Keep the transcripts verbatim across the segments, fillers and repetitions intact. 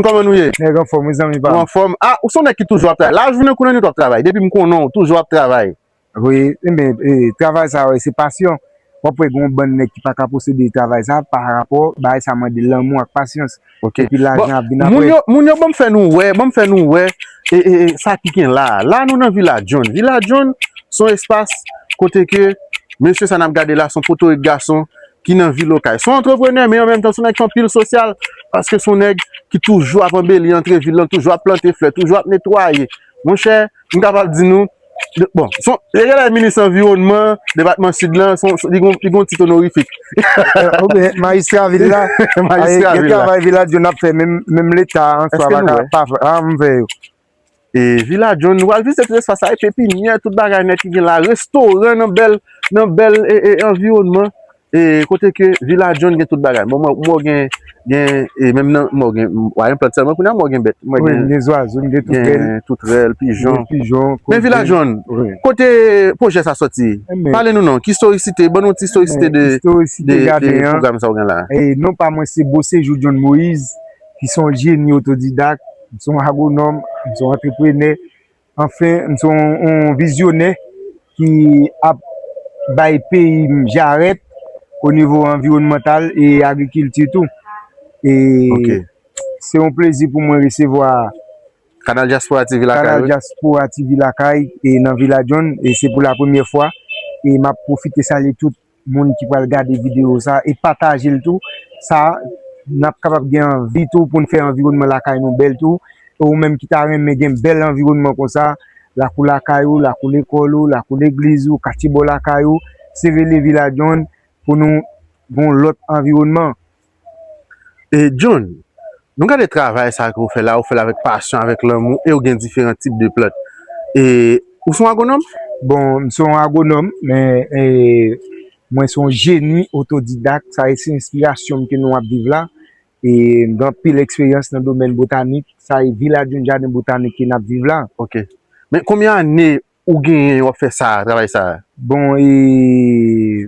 Kòman nou ye? Nèg anfòm, wi, zanmi pa m. Ou anfòm? Ah, ou se yon nèg ki toujou ap travay. Laj vin nan konnen nou t ap travay. Depi m konnen w, toujou ap travay. Wi, enben, e, travay sa yo, se pasyon. W ap wè gen yon bann nèg ki pa ka posede travay sa, pa rapò, bagay sa mande lanmou ak pasyans. Ok. Epi lajan ap vin apre. Bon, moun yo, moun yo, ban m fè nou wè, ban m fè nou wè, e, e, e, sa ki gen la. La, nou nan Vila John. Vila John, se yon espas kote ke, mesye sa n ap gade la, se yon potorik gason ki nan vil Okay. Se yon antreprenè, men an menm tan, se yon nèg ki fè anpil sosyal, paske se yon nèg ki toujou ap anbeli antre vil lan, toujou ap plante flè, toujou ap netwaye. Monchè, m kapab di nou, bon, se yon, li genlè minis anviwònman, depatman Sid lan, se yon, se, li gon, li gon tit onorifik. Oubyen majistra vil la. Majistra vil la. Travay Vila John ap fè, menm, menm Leta an swa pa ka, pa, pa, pa fè yo. E Vila John, nou pral vizite tout espas sa, e pepinyè, tout bagay nèt ki gen la, restoran nan bèl, nan bèl, e, e, anviwònman, e kote ke Vila John gen tout bagay. Bon, mwen, mwen gen, gen, e menm nan, mwen gen, mwen gen plant sèlman, kounye a mwen gen bèt. Mwen gen, gen zwazo, gen toutrèl. Gen toutrèl, pijon. Gen pijon, men Vila John, kote pwojè sa sòti? Pale nou non, ki istorisite, ban nou ti istorisite de, de, de pwogram sa w gen la. E non pa mwen, se Beauséjour John Moïse, ki se yon jeni otodidak, m se yon agwonòm, m se yon antreprenè, anfen, m se yon, yon vizyonè ki ap bay peyi m jarèt o nivo anviwònmantal e agrikilti tou. E se yon plezi pou mwen resevwa Kanal Diaspora T V lakay, Kanal Diaspora T V lakay, e nan Vila John, e se pou la premyè fwa. E m ap pwofite salye tout moun ki pral gade videyo sa e pataje l tou. Sa, n ap kapab gen anvi tou pou n fè anviwònman lakay nou bèl tou. E ou menm ki ta renmen gen bèl anviwònman konsa, lakou lakay ou, lakou lekòl ou, lakou legliz ou, katye bò lakay ou, se rele Vila John pou nou gen yon lòt anviwònman. E John, nou gade travay sa ke w fè la, ou fè l avèk pasyon, avèk lanmou, e w gen diferan tip de plant. E ou se yon agwonòm? Bon, m se yon agwonòm, men, e, mwen se yon jeni otodidak, sa e se enspirasyon m ke nou ap viv la. E m gen anpil eksperyans nan domèn botanik, sa e Vila John jaden botanik ke n ap viv la. Ok. Men konbyen ane ou genyen w ap fè sa, travay sa? Bon, e,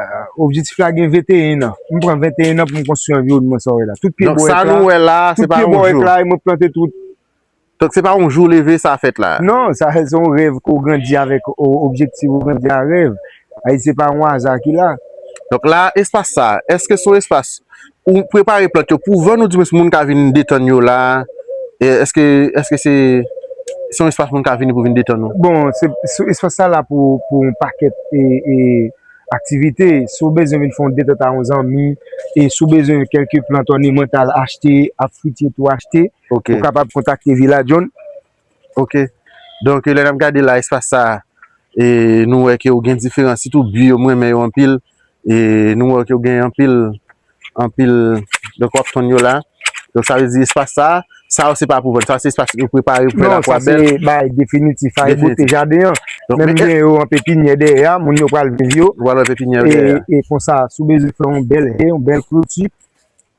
Ah, objektif la gen venteyen an. M pran venteyen an pou m konstwi anviwònman sa w wè la. Tout pye bò ek la. Donk, sa nou wè la, se pa yon jou. Tout pye bò ek la, e mwen plante tout. Donk, se pa yon jou leve sa fèt la. Non, sa se yon rèv ke w grandi avèk o-, objektif, ou grandi a rèv. Ay, se pa yon aza ki la. Donk la, espas sa, èske se yon espas ou prepare plant yo pou vann, oudimwens moun ka vin detann yo la? E èske, èske se, se yon espas moun ka vini pou vin detann ou? Bon, se, se espas sa la pou, pou yon pakèt, e, e, aktivite. Si w bezwen vin fè yon detant a yon zanmi, e si w bezwen kèlke plant ònemantal achte, ap fritye tou achte, ou kapab kontakte Vila John. Ok. Donk, lè n ap gade la, espas sa, e nou wè ke w gen diferan, sitou bwi yo, m renmen yo anpil. E nou wè ke w gen anpil, anpil, donk w ap tonn yo la. Donk sa vle di espas sa, sa yo se pa pou vann, sa se espas yo prepare pou fè lakwa bèl. Non, sa se bagay definitif, sa e bote jaden an. Menm gen yo an pepinyè dèyè a, moun yo pral viv yo. Ou pral wè pepinyè yo dèyè a. E konsa, si w bezwen fè yon bèl, yon bèl kloti,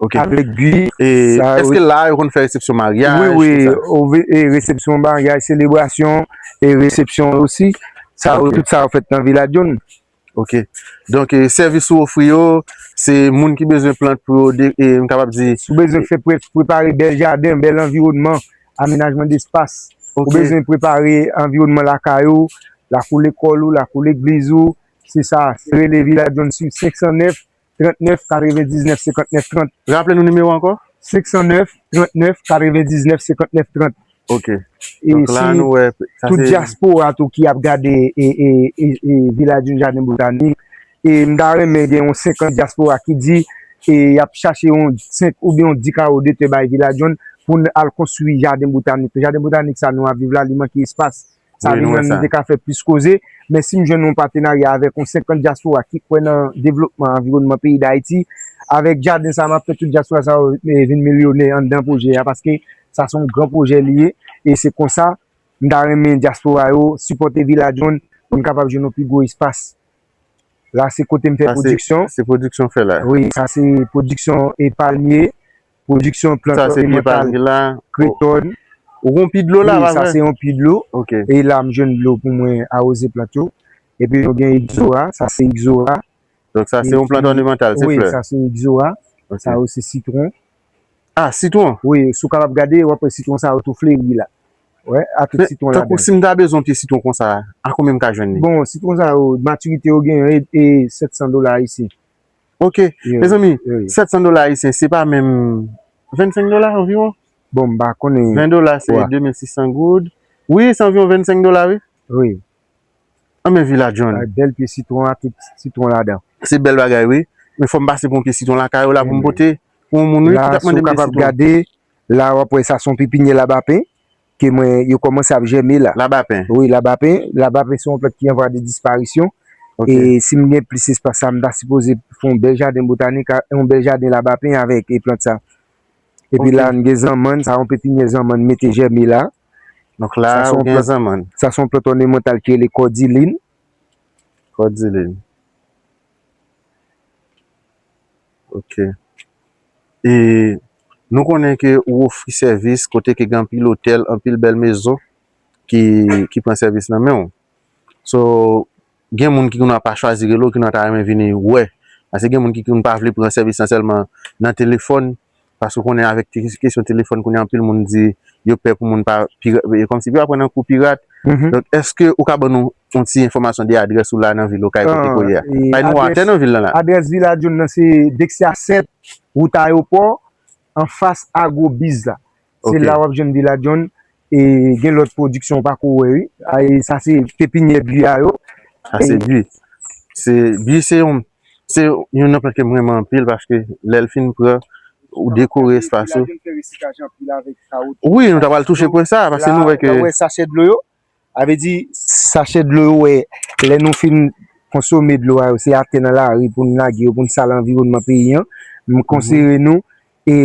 Ok. Avèk bwi, e sa, èske la yo konn fè resepsyon maryaj, wi, wi, tout sa? E resepsyon maryaj, selebrasyon, e resepsyon osi. Sa yo, tout sa yo fèt nan Vila John. Ok. Donk, e, sèvis ou ofri yo, se moun ki bezwen plant pou yo, de, e, m kapab di. Si w bezwen fè pre-, prepare bèl jaden, bèl anviwònman, amenajman despas. Ok. Ou bezwen prepare anviwònman lakay ou, lakou lekòl ou, lakou legliz ou, se sa. Se rele Vila John sou senk san nèf, trant nèf, katrevendiznèf, senkant nèf, trant. Raple nou nimewo ankò? Senk san nèf, trant nèf, katrevendiznèf, senkant nèf, trant. Ok. E donk la, si nou wè, sa tout se dyaspora tou ki ap gade, e, e, e, e, Vila John Jaden Botanik, e m ta renmen gen yon senkant dyaspora ki di, e y ap chache yon senk oubyen yon dis kawo de tè bay Vila John pou n al konstwi jaden botanik. Jaden botanik sa nou ap viv la, li manke espas. Sa vin rann nou te ka fè plis koze. Men si m jwenn yon patenarya avèk yon senkant dyaspora ki kwè nan devlopman anviwònman peyi Dayiti, avèk jaden sa, m ap fè tout dyaspora sa yo, e, vin milyonè anndan pwojè a, paske sa se yon gran pwojè li ye. E se konsa, m ta renmen dyaspora yo sipòte Vila John pou n kapab jwenn yon pi gwo espas. La, se kote m fè pwodiksyon. Se pwodiksyon w fè la? Wi, sa se pwodiksyon, e, palmye, pwodiksyon plant ònemantal, kretòn. Ou gon pi dlo la, pa vre? Wi, sa se yon pi dlo. Ok. E la, m jwenn dlo pou mwen awoze plant yo. Epi nou gen ixora, sa se ixora. Donk sa se yon plant ònemantal, se flè? Wi, sa se ixora. Ok. Sa yo se sitwon. Ah, sitwon. Wi, si w kapab gade, w ap wè sitwon sa yo tou fleri la. Wè, a tout sitwon ladan. Tankou si m ta bezwen yon pye sitwon konsa, a konbyen m ka jwenn li? Bon, sitwon sa yo, matirite yo genyen e, e sèt san dola ayisyen. Ok, mezanmi, sèt san dola ayisyen, se pa menm vennsenk dola anviwon? Bon, m pa konnen. Ven dola se de mil sis san goud. Wi, se anviwon vennsenk dola, wi. Wi. Anben Vila John. Ay, bèl pye sitwon a, tout sitwon ladan. Se bèl bagay, wi. Men fò m pase pou yon pye sitwon lakay ou la pou m pote pou yon moun, wi, ki t ap mande m pye sitwon. Gade, la w ap wè sa se yon pepinyè labapen ke mwen, yo kòmanse ap jèmen la. Labapen? Wi, labapen. Labapen se yon plant ki an vwa de disparisyon. Ok. E si m gen plis espas sa, m ta sipoze fè yon bèl jaden botanik, yon bèl jaden labapen avèk e plant sa. Epi la, n gen zanmann, sa yon pepinyè zanmann mete jèmen la. Donk la, ou gen zanmann. Sa se yon plant ònemantal ki rele kòdilin. Kòdilin. Ok. E nou konnen ke ou ofri sèvis kote ke gen anpil otèl, anpil bèl mezon ki, ki pran sèvis nan men w. So, gen moun ki kounye a pa chwazi rele w, ki kounye a ta renmen vini wè. Paske gen moun ki kounye a pa vle pran sèvis lan sèlman nan telefòn, paske w konnen avèk te-, kesyon telefòn, kounye a anpil moun di yo pè pou moun pa pira-, e kòmsi pou yo pa pran nan kou pirat. Donk, èske ou ka ban nou yon ti enfòmasyon de adrès ou la nan vil Okay kote ke w ye a? Bay nou atè nan vil lan la. Adrès Vila John nan se Dexia sèt, wout Ayewopò, anfas Agrobiz la. Se la w ap jwenn Vila John, e gen lòt pwodiksyon w pako wè, wi. A, e sa se pepinyè bwi a yo. Sa se bwi. Se, bwi se yon, se youn nan plant ke m renmen anpil paske lè l fin pran, ou dekore espas ou. Wi, nou ta pral touche pwen sa, paske nou wè ke. Wè sachè dlo yo. Sa vle di, sachè dlo yo, wè, lè nou fin konsome dlo a yo, se atè nan lari pou n lage yo, pou n sal anviwònman peyi an. M konseye nou, e,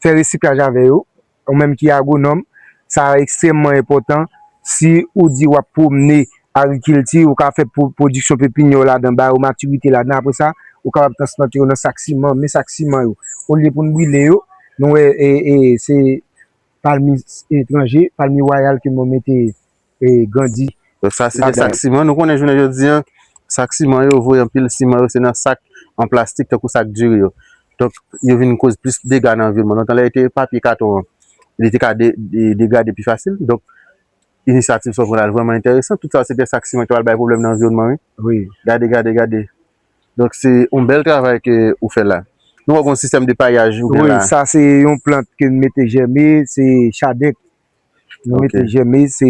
fè resiklaj avè yo. Ou menm ki agwonòm, sa ekstrèmman enpòtan. Si ou di w ap pwomne agrikilti, ou ka fè pwo-, pwodiksyon pepinyè w ladan, ba yo matirite ladan. Apre sa, ou kapab transplante yo nan sak siman, men sak siman yo. Olye pou n brile yo, nou wè, e, e, se palmi etranje, palmi wayal ke mwen mete, e, grandi. Donk sa se te sak siman. Nou konnen jounen jodi an, sak siman yo voye anpil siman yo, se nan sak an plastik, tankou sak diri yo. Donk, yo vin koz plis dega nan anviwònman. Lontan lè yo te papye katon an, li te ka de-, de-, degrade pi fasil. Donk, inisyativ sa w pran la vrèman enteresan. Tout sa se te sak siman ki pral bay pwoblèm nan anviwònman, wi. Wi. Gade, gade, gade. Donk, se yon bèl travay ke ou fè la. Nou wè gon sistèm de payaj ou gen la. Wi, sa se yon plant ke n mete jèmen, se chadèk. Nou mete jèmen, se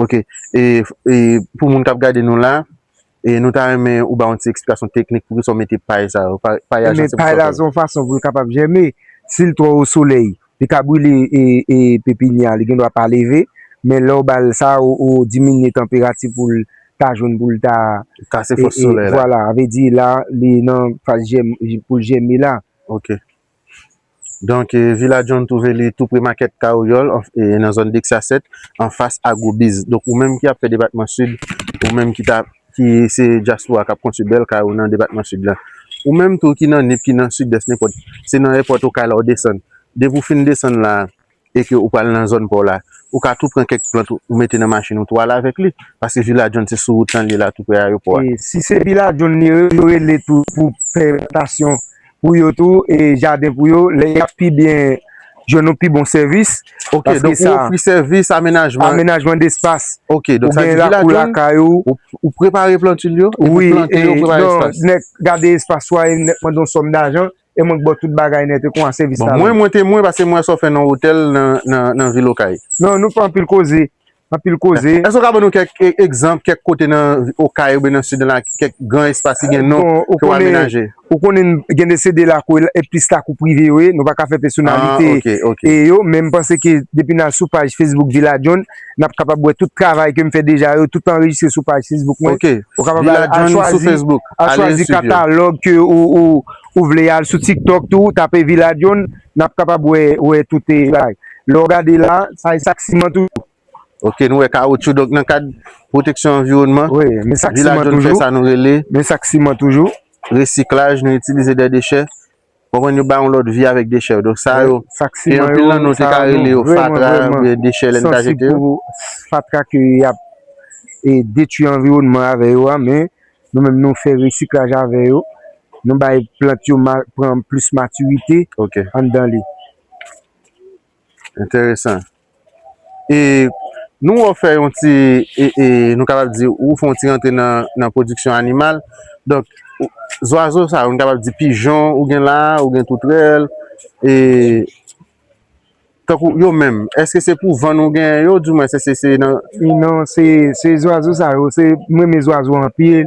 Ok. E, e pou moun k ap gade nou la, e nou ta renmen ou ba yon ti eksplikasyon teknik poukisa w mete pay sa yo, pa-, payaj lan se pou sa w fè l. Pay la se yon fason pou l kapab jèmen. Si l twò o solèy, li ka brile, e, e, pepinyè a, li gendwa pa leve, men lè w ba l sa, ou, ou diminye tanperati pou l ta jwenn, pou l ta. Kase fòs solèy la. Vwala, sa vle di la, li nan faz jèm-, pou l jèmen la. Ok. Donk, e, Vila John twouve li tou pre makèt Kawoyòl, an, e, nan zòn Dexia sèt, anfas Agrobiz. Donk, ou menm ki ap fè depatman Sid, ou menm ki ta, ki se dyaspora k ap konstwi bèl kay ou nan depatman Sid la. Ou menm tou ki nan Nip, ki nan Sidès, nenpòt, se nan èpòt Okay la ou desann. Depi w fin desann la, e ke ou pral nan zòn pa w la, ou ka tou pran kèk plant ou, ou mete nan machin ou tou ale avèk li, paske Vila John se sou wout lan li ye la, tou pre ayewopò a. E si se Vila John li ye, yo rele tou pou fè plantasyon pou yo tou, e jaden pou yo, lè y ap pi byen jwenn yon pi bon sèvis. Ok, donk ou ofri sèvis amenajman. Amenajman despas. Ok, donk sa vle di Vila John, ou, ou prepare plantil yo, epi plante yo, prepare espas. Wi, e, non, nèk gade espas ou a, e nèk mande yon sòm dajan, e mwen k ba w tout bagay nèt, e konsa sèvis la. Bon, mwen, mwen temwen, paske mwen wè sa w fè nan otèl nan, nan, nan vil Okay. Non, nou fè anpil koze, anpil koze. Èske w ka ban nou kèk e-, egzanp, kèk kote nan Okay oubyen nan Sid la, kèk gran espas ki gen non ke w amenaje? Ou konnen gen de se de lakou, e plis lakou prive yo ye, nou pa ka fè pèsonalite e yo, men m panse ke depi n al sou paj Facebook Vila John, n ap kapab wè tout travay ke m fè deja yo, tout anrejistre sou paj Facebook mwen. Ok. Ou kapab al, al chwazi, al chwazi katalòg ke ou, ou, ou vle al sou TikTok tou, tape Vila John, n ap kapab wè, wè tout e bagay. Lè w gade la, sa e sak siman toujou. Ok, nou wè kawotchou, donk nan kad pwoteksyon anviwònman, Vila John fè sa nou rele resiklaj, nou itilize de dechè. Konprann, yo ba yon lòt vi avèk dechè yo. Donk sa yo, ke anpil nan nou te ka rele yo fatra, oubyen dechè lè n ta jete yo. Fatra ke y ap, e, detwi anviwònman avè yo a, men nou menm nou fè resiklaj avè yo. nou bay plant yo ma- pran plis matirite Ok. Anndan li. Enteresan. E nou wè w fè yon ti, e, e, nou kapab di, ou fè yon ti rantre nan, nan pwodiksyon animal. Donk, ou- zwazo sa, nou kapab di pijon, ou gen la, ou gen toutrèl, e tankou yo menm, èske se pou vann ou genyen yo, di mwen, se, se, se nan. Non, se se zwazo sa yo, se mwen renmen zwazo anpil.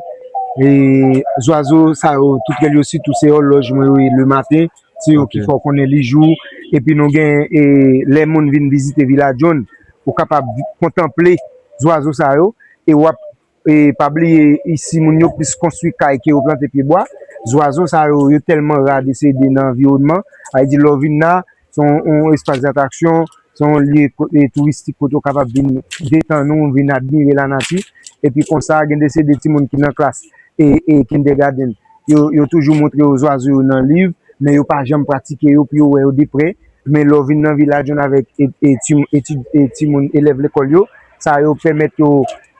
E zwazo sa yo, tout rèl yo sitou se òlòj mwen yo ye le maten. Se yo ki fè w konnen li jou. Epi nou gen e, lè moun vin vizite Vila John, ou kapab kontanple zwazo sa yo. E w ap e, pa bliye isi moun yo plis konstwi kay ke yo plante pye bwa. Zwazo sa yo, yo tèlman ra desede nan anviwònman. Sa vle di lè w vin la, se yon, yon espas datraksyon, se yon lye ko- e, touristik kote w kapab vin detann ou, vin admire lanati. Epi konsa, gen desede timoun ki nan klas e, e kindergarten, yo, yo toujou montre yo zwazo yo nan liv, men yo pa janm pratike yo pou yo wè yo de prè. Men lè w vin nan Vila John avèk e, e, ti- etid- e, timoun, elèv lekòl yo, sa yo pèmèt yo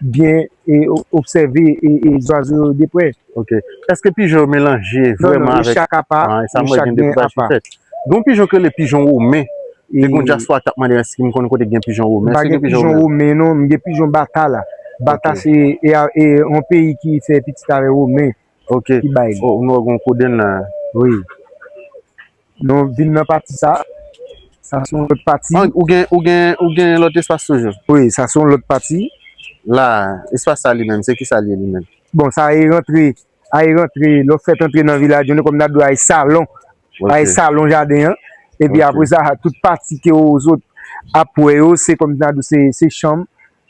byen e, o- obsève e, e, zwazo yo de prè. Ok. Èske pijon yo melanje Non, non, vrèman yo avèk. chak apa, Ah, sa yo mwen chak gen gen dekoupaj ki apa. Fèt. Gen yon pijon ke le pijon women. Te gen yon dyaspora k t ap mande èske m konn kote gen pijon women. Pa Èske gen gen pijon pijon women? Women, non, m gen pijon Batala. Bata Ok. se e, a- e, yon peyi ki fè pitit avè Women Ok. ki bay li. Oh, nou wè gen yon kodenn la. Wi. Nou vin nan pati sa. Sa se yon lòt pati. Ah, ou gen, ou gen, ou gen lòt espas toujou? Wi, sa se yon lòt pati. La, espas sa li menm, se ki sa li ye li menm? Bon, sa e rantre, a e rantre, lè w fèt antre nan Vila John, kòm n ap di w, a e salon. A e Ok. Salon jaden an. Epi Ok. apre sa, tout pati ke w zòt ap wè yo, se kòm n ap di w, se, se chanm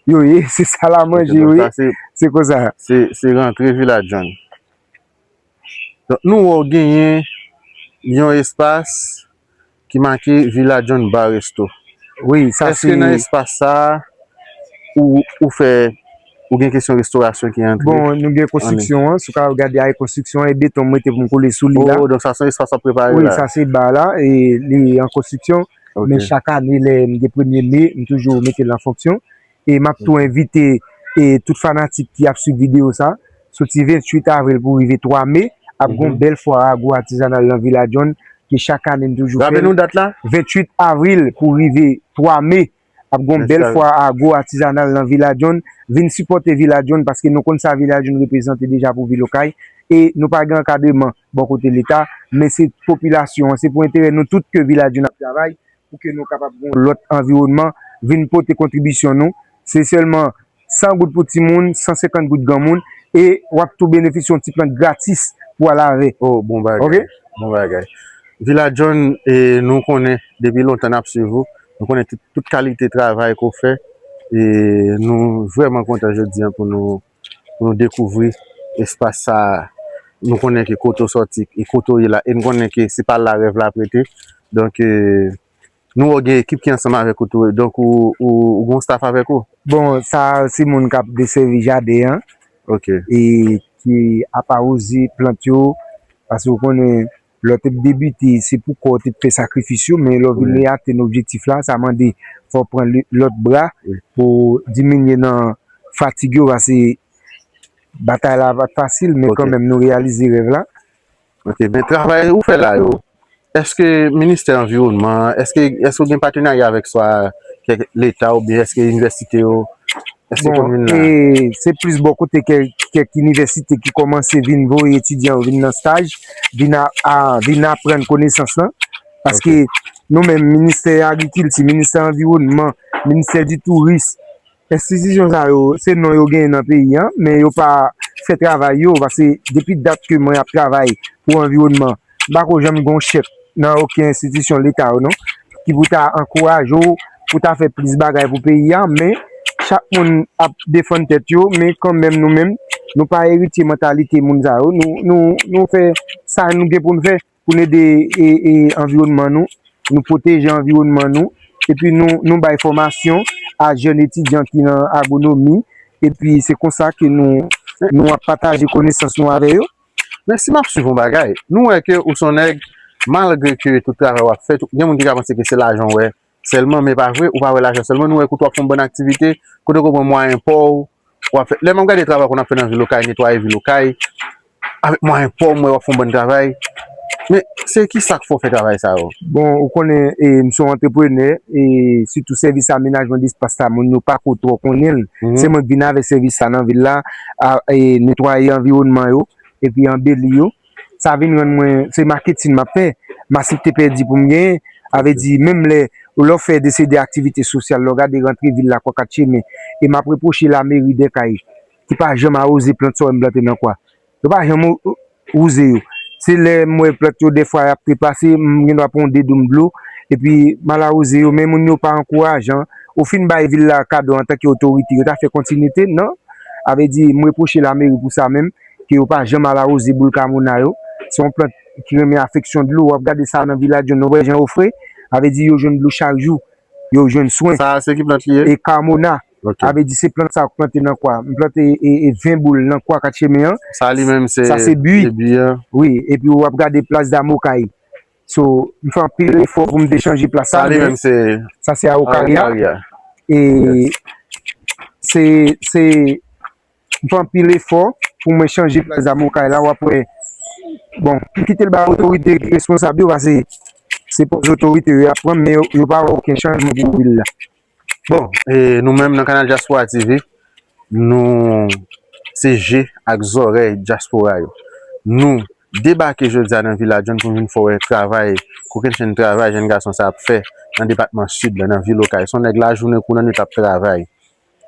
yo ye, se sal a manje yo ye. Se konsa. Se, se rantre Vila John. Donk, nou wè w genyen yon espas ki make Vila John Bar Resto. Wi, sa Èske nan se. Espas sa a, ou, ou fè, ou gen kesyon restorasyon ki antre? Bon, nou gen konstriksyon an, si w ka gade a konstriksyon an, e beton m mete pou m kole sou li la. Oh, donk sa se yon espas w ap prepare Wi, la? Sa se ba la, e li an konstriksyon, Ok. Men chak ane, lè m gen premye me, m toujou mete l an fonksyon. E m ap tou envite e, tout fanatik ki ap swiv videyo sa, soti venntuit avril pou rive twa me, ap gen yon Mhm. bèl fwa agwo atizanal nan Vila John, ke chak ane m toujou fè. Raple nou dat la? Venntuit avril pou rive twa me, ap gen yon bèl Venntuit avril. Fwa agwo atizanal nan Vila John. Vin sipòte Vila John paske nou konn sa Vila John reprezante deja pou vil Okay. E nou pa gen ankadreman bò kote Leta, men se popilasyon an, se pou enterè nou tout ke Vila John ap travay, pou ke nou kapab gen yon lòt anviwònman, vin pote kontribisyon nou. Se sèlman san goud pou timoun, san senkant goud granmoun, e w ap tou benefisye yon ti plant gratis pou al avè. Oh, bon bagay. Ok? Bon bagay. Vila John, e, nou konnen depi lontan n ap swiv ou. Nou konnen tout, tout kalite travay ke w fè. E nou vrèman kontan jodi a pou nou, pou nou dekouvri espas sa a. Nou konnen ke kote w sòti e kote w ye la. E nou konnen ke se pa la rèv la ap rete. Donk, e, nou wè w gen ekip ki ansanm avèk ou tou. Donk, ou, ou, ou gen yon staff avèk ou? Bon, sa se moun k ap desèvi jaden an. Ok. E ki ap awoze plant yo. Paske w konnen, lè w te debite, se pou kò w te fè sakrifis yo, men lè w vin Wi. Atenn objektif la, sa mande fò w pran le- lòt bra Wi. Pou diminye nan fatig yo, paske batay la pa t fasil, men Ok. kanmenm nou reyalize rèv la. Ok, men travay ou fè la yo, èske ministè anviwònman, èske, èske w gen patenarya avèk swa kèk Leta oubyen èske inivèsite yo, èske Bon, komin la? E se plis bò kote kèk, kèk inivèsite ki kòmanse vin voye etidyan yo vin nan staj, vin a, a- vin aprann konesans lan. Paske nou menm, ministè agrikilti, ministè anviwònman, ministè di touris, enstitisyon sa yo, se non yo genyen nan peyi an, men yo pa fè travay yo, paske depi dat ke mwen ap travay pou anviwònman, m pa ko janm gen yon chèk nan okenn enstitisyon Leta yo non, ki pou ta ankouraje w pou ta fè plis bagay pou peyi a, men chak moun ap defann tèt yo, men kanmenm nou menm, nou pa eritye mantalite moun sa yo, nou, nou, nou fè sa nou gen pou n fè, pou n ede e, e, anviwònman nou, nou pwoteje anviwònman nou, epi nou, nou bay fòmasyon a jèn etidyan ki nan agwonomi, epi se konsa ke nou, nou ap pataje konesans nou avè yo. Men si m ap swiv yon bagay, nou wè ke ou se yon nèg, malgre ke tout travay w ap fè, tout- gen moun ki ka panse ke se lajan w wè sèlman, men pa vre, ou pa wè lajan sèlman, nou wè kote w ap fè yon bann aktivite, kote w pran mwayen pa w, w ap fè, lè m ap gade travay ke w ap fè nan vil Okay, netwaye vil Okay, avèk mwayen pa w, m wè w ap fè yon bann travay. Men, se ki sa k fè w fè travay sa yo? Bon, ou konnen, e, m se yon antreprenè, e sitou sèvis amenajman despas la, moun yo pa ko twò konnen l. Se mwen k vin avèk sèvis sa nan vil la, a, e, netwaye anviwònman yo, epi anbeli yo. Sa vin rann mwen, se maketin m ap fè. M aksepte pèdi pou m genyen. Sa vle di, menm lè, lè w fè de se de aktivite sosyal, lè w gade rantre vil la, Kwa Kat Chemen, e m ap repwoche lameri dè kay, ki pa janm awoze plant sa w wè m plante nan kwa. Yo pa janm ou- ou- wouze yo. Se lè m wè plant yo, dèfwa, y ap trepase, m gen dwa pran yon de doum dlo, epi m al awoze yo, men moun yo pa ankourajan. Ou fin bay vil la kado antanke otorite, yo ta fè kontinite, non? A vle di, m repwoche lameri pou sa menm, ke yo pa janm al awoze boul kamona yo. Se yon plant ki renmen afeksyon dlo. W ap gade sa nan Vilaj Jòn, w wè jan yo fre. A vle di, yo jwenn dlo chak jou. Yo jwenn swen. Sa a, se ki plant li ye? E kamona. Ok. A vle di, se plant sa yo k plante nan kwa. M plante, e, e, ven boul nan kwa Kat Chemen an. Sa li menm, se, sa se bui. Se bui an. Wi, epi w ap gade plas damokay. So, m fè anpil efò pou m te chanje plas sa, sa li menm, se sa se awokarya. Awokarya. E se, se, m fè anpil efò pou mwen chanje plas damokay la, w ap wè. Bon, m kite l ba otorite ki responsab yo, paske se pòz otorite yo y ap pran, men yo, yo pa wè okenn chanjman pou vil la. Bon, e nou menm nan Kanal Dyaspora T V, nou se je ak zòrèy dyaspora yo. Nou debake jodi a nan Vilaj Jòn pou n vin fè w wè travay, kokennchenn travay jèn gason sa ap fè nan depatman Sid la, nan vil Okay. Se yon nèg lajounen kou lannwit ap travay.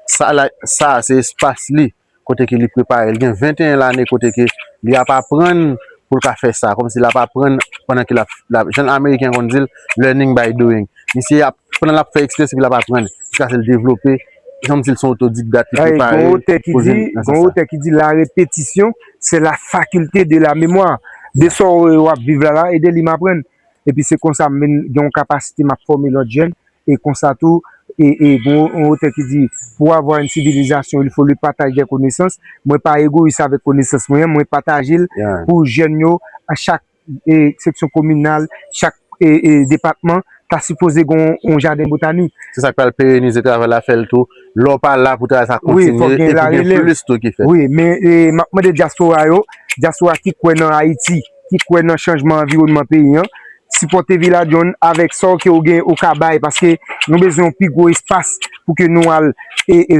Sa la, sa se espas li, kote ke li prepare. Li gen venteyen lane kote ke li ap aprann pou l ka fè sa. Kòmsi l ap aprann pandan ke l ap, l ap, jan ameriken konn di l, learning by doing. Misye ap, pandan l ap fè eksperyans epi l ap aprann, jiskaske l devlope, se kòmsi l se yon otodidak, li prepare pou l vin nan sans sa. Gon otè ki di, la répétition, c'est la faculté de la mémoire. De sa w, w ap viv la la, ede li m aprann. Epi se konsa m vin gen yon kapasite m ap fòme lòt jèn. E konsa tou, e, e gon yon otè ki di, pour avoir une civilisation, il faut le partage des connaissances. Mwen pa egoyis avèk konesans mwen an, mwen pataje l pou jèn yo, a chak, e, seksyon kominal, chak, e, e, depatman, ta sipoze gon yon jaden botanik. Se sa k pral perenize travay la, fè l tou. Lè w pa la pou travay sa kontinye, e pou gen plis tou ki fèt. Wi, men, e, m ap mande dyaspora yo, dyaspora ki kwè nan Ayiti, ki kwè nan chanjman anviwònman peyi an, sipòte Vilaj Jòn avèk sa w ke w gen ou ka bay, paske nou bezwen yon pi gwo espas pou ke nou al, e, e,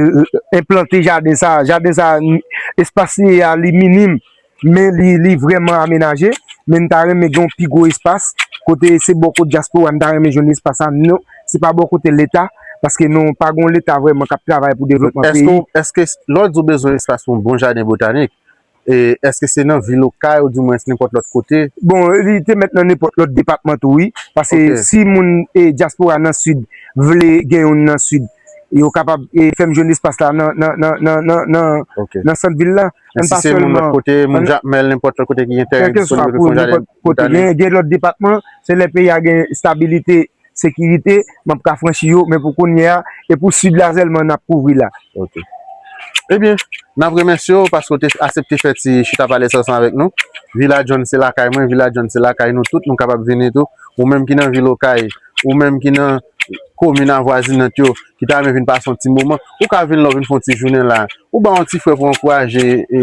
enplante jaden sa. Jaden sa, n- espas li ye a, li minim, men li, li vrèman amenaje. Men n ta renmen gen yon pi gwo espas, kote se bò kot dyaspora, n ta renmen jwenn espas sa. Non, se pa bò kote Leta, paske nou pa gon Leta vrèman k ap travay pou devlopman peyi. Èske, èske lè w di w bezwen espas pou yon bon jaden botanik, e èske se nan vil Okay oudimwens nenpòt lòt kote? Bon, li te mèt nan nenpòt lòt depatman tou, wi. Paske si moun, e, dyaspora nan Sid vle gen youn nan Sid, yo kapab, e, fè m jwenn espas la nan, nan, nan, nan, nan, nan, nan sant vil la. Men si se moun lòt kote, moun Jakmèl, nenpòt lòt kote ki gen tèren disponib pou fè yon jaden botanik. Gen, gen lòt depatman, se lè peyi a gen estabilite, sekirite, m ap ka franchi yo, men pou kounye a, e pou Sid la sèlman n ap kouvri la. Ok. Ebyen, n ap remèsye w paske w te aksepte fè ti chita pale sa ansanm avèk nou. Vilaj Jòn se lakay mwen, Vilaj Jòn se lakay nou tout, nou kapab vini tou. Ou menm ki nan vil Okay, ou menm ki nan komin avwazinant yo, ki ta renmen vin pase yon ti moman, ou ka vin la, w vin fè yon ti jounen la. Ou ba yon ti frè pou ankouraje, e,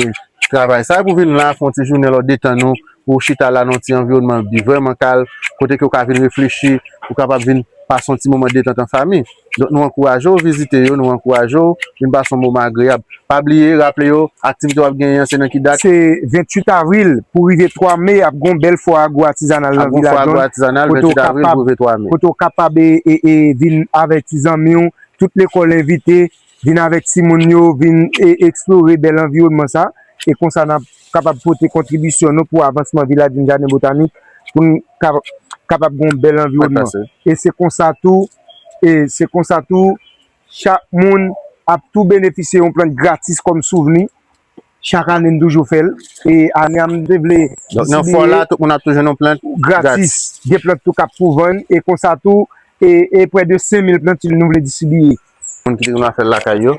travay sa, epi w vin la, fè yon ti jounen la, w detann ou, pou w chita la nan yon ti anviwònman vrèman kalm, kote ke w ka vin reflechi, ou kapab vin pase yon ti moman detant an fanmi. Donk, nou ankouraje w vizite yo, nou ankouraje w vin pase yon moman agreyab. Pa bliye, raple yo, aktivite w ap genyen an, se nan ki dat? Se venntuit avril pou rive twa me, ap gon bèl fwa agwo atizanal nan Vilaj Jòn. Ap gon fwa agwo atizanal, venntuit avril pou rive twa me. Kote w kapab, e, e, e, vin avèk ti zanmi w, tout lekòl envite, vin avèk timoun yo, vin, e, eksplore bèl anviwònman sa. E konsa, n ap kapab pote kontribisyon nou pou avansman Vilaj Jòn Jaden Botanik, pou n ka- kapab gen yon bèl anviwònman. E se konsa tou, e se konsa tou, chak moun ap tou benefisye yon plant gratis kòm souvni. Chak ane, n toujou fè l. E ane a, m te vle distribiye gratis. Donk, nan fwa la, tout moun ap tou jwenn yon plant gratis. Gen plant tou k ap pou vann. E konsa tou, e, e prè de senk mil plantil nou vle distribiye. Moun ki te gen dwa fè l lakay yo,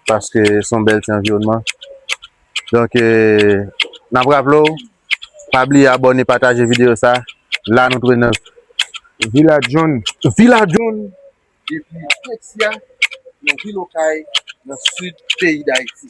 paske se yon bèl ti anviwònman. Donk, e, n ap raple w, pa bliye abòne, pataje videyo sa. La, nou tounen nan Vilaj Jòn. Vilaj Jòn! Depi Petya, nan vil Okay, nan sid peyi Dayiti.